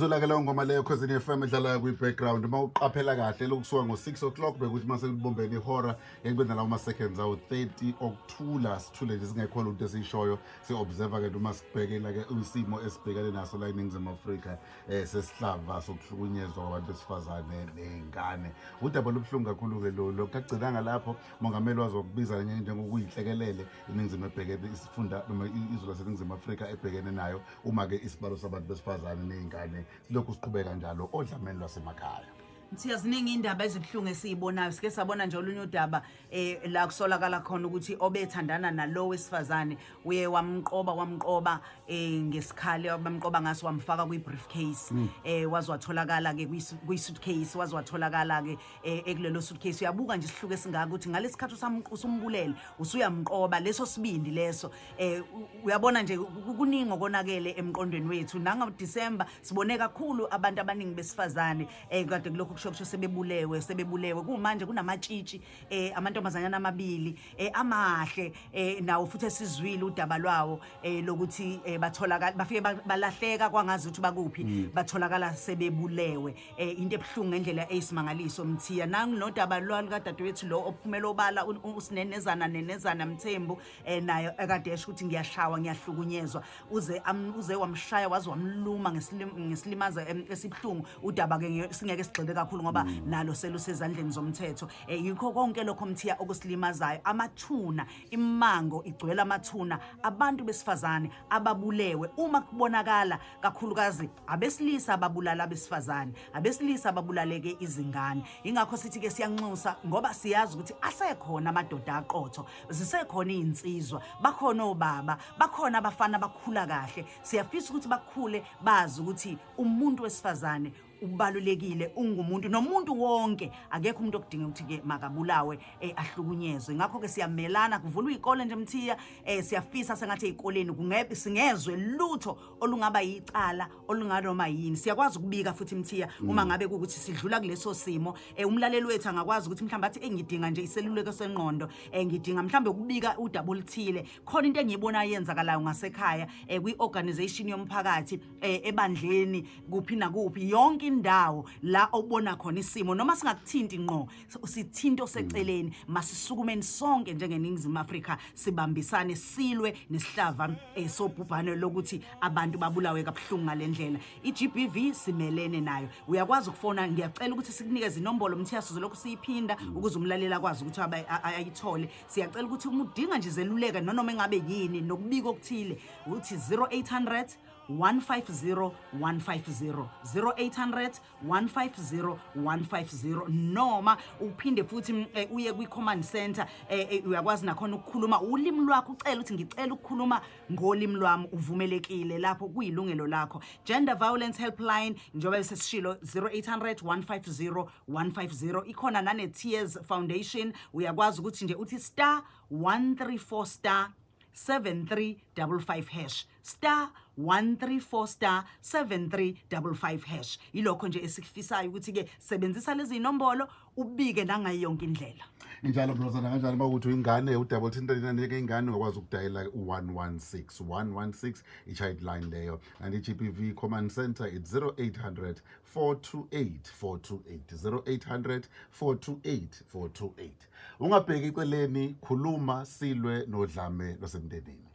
Uyizwela ke leyo ngoma leyo, Khosini FM, edlala kwi-background. Uma uqaphela kahle, lokusuka ngo-6 o'clock bekuthi uma sekubombene ihora ngeke nalawo ma-seconds awu-30 okuthula, sithule nje, singekho lutho esiyishoyo, si-observe-ke noma sibhekela-ke isimo esibhekene naso la eNingizimu Afrika, sesihlava sokuhlukunyezwa kwabantu besifazane ney'ngane. Udaba lubuhlungu kakhulu-ke lolu. Kagcinanga lapho, mongameli wazokubiza njengokuyinhlekelele iNingizimu ebhekene, isifunda noma izwe laseNingizimu Afrika ebhekene nayo, uma-ke isibalo sabantu besifazane ney'ngane silokhu siqhubeka njalo odlameni lwasemakhaya. Mthiya, ziningi indaba ezibuhlungu esiyibonayo. Sike sabona nje olunye udaba la kusolakala khona ukuthi obethandana nalo wesifazane uye wamqoba ngesikhali, bamqoba ngaso, wamfaka kwi-briefcase, waze watholakala ke kwi-suitcase, waze watholakala ke ekulelo suitcase. Uyabuka nje isihluku esingaka ukuthi ngalesikhathi usumbulele, usuyamqoba, leso sibindi leso. Uyabona nje kuningi okonakele emqondweni wethu. Nanga December sibone kakhulu abantu abaningi besifazane kade kulokhu kusho sebebulewe. Kumanje kunamatshitshi, amantombazanyana amabili amahle, nawo futhi esizwile udaba lwawo lokuthi batholakala, bafike balahleka, kwangazi ukuthi bakuphi, batholakala sebebulewe. Into ebuhlungu ngendlela eyisimangaliso, Mthiya. Nanginodaba lwalukadadewethu lo ophumela obala, uSinenezana Nenezana Mthembu, naye ekade esho ukuthi ngiyashawa, ngiyahlukunyezwa, uze wamshaya waze wamluma ngesilimaza esibuhlungu. Udaba ke singeke sigxile kakhulu ngoba nalo selusezandleni zomthetho. Yikho konke lokho, Mthiya, okusilimazayo. Amathuna, imango igcwele amathuna abantu besifazane ababulewe. Uma kubonakala kakhulukazi abesilisa ababulala abesifazane, abesilisa ababulaleke izingane. Ingakho sithi ke siyanxusa, ngoba siyazi ukuthi asekhona amadoda aqotho, zisekhona izinsizwa, bakhona obaba, bakhona abafana bakhula kahle. Siyafisa ukuthi bakhule bazi ukuthi umuntu wesifazane ubalulekile, ungumuntu nomuntu wonke, akekho umuntu okudinga ukuthi ke makabulawe, ahlukunyezwe. Ngakho ke siyamelana, kuvulwa izikole nje, Mthiya. Siyafisa sengathi ezikoleni kungebe singezwe lutho olungaba yicala olunganoma yini. Siyakwazi ukubika futhi, Mthiya, uma ngabe kukuthi sidlula kuleso simo. Umlaleli wethu angakwazi ukuthi mhlawumbe athi, "Ngidinga nje iseluleko sengqondo, ngidinga mhlawumbe ukubika udaba oluthile, khona into engiyibonayo yenzakalayo ngasekhaya, kwi-organization yomphakathi, ebandleni, kuphi nakuphi, yonke indawo la obona khona isimo, noma singakuthinti ngqo, sithinto seceleni." Masisukumeni sonke njengeNingizimu Afrika, sibambisane, silwe nesihlava sobhubhane lokuthi abantu babulawe kabuhlungu ngalendlela. I-GBV simelene nayo. Uyakwazi ukufona. Ngiyacela ukuthi sikunikeze inombolo, Mthiya, sizolokhu siyiphinda ukuze umlaleli akwazi ukuthi ayithole. Siyacela ukuthi uma udinga nje izeluleko nanoma engabe yini nokubika okuthile, uthi 0800 150 150, 0800 150 150, noma uphinde futhi uye kwi-command center. Uyakwazi nakhona ukukhuluma ulimi lwakho, ucela ukuthi ngicela ukukhuluma ngolimi lwami, uvumelekile lapho, kuyilungelo lakho. Gender violence helpline, njengoba sesishilo, 0800 150 150. Ikhona nane Tears Foundation. Uyakwazi ukuthi nje uthi star 134 star 7355 hash, star 134 star 7355 hash. Ilokho nje esikufisayo, ukuthi ke sebenzisa lezi inombolo, ubike nangayo yonke indlela. Injalo, mnumzana. Kanjani uma ukuthi ingane, udaba oluthinta inani ingane, ungakwazi ukudayela u-116, 116, i-child line leyo. And i-GBV command center, it's 0800 428 428, 0800 428 428. Ungabheki eceleni, khuluma, silwe nodlame lwasemndenini.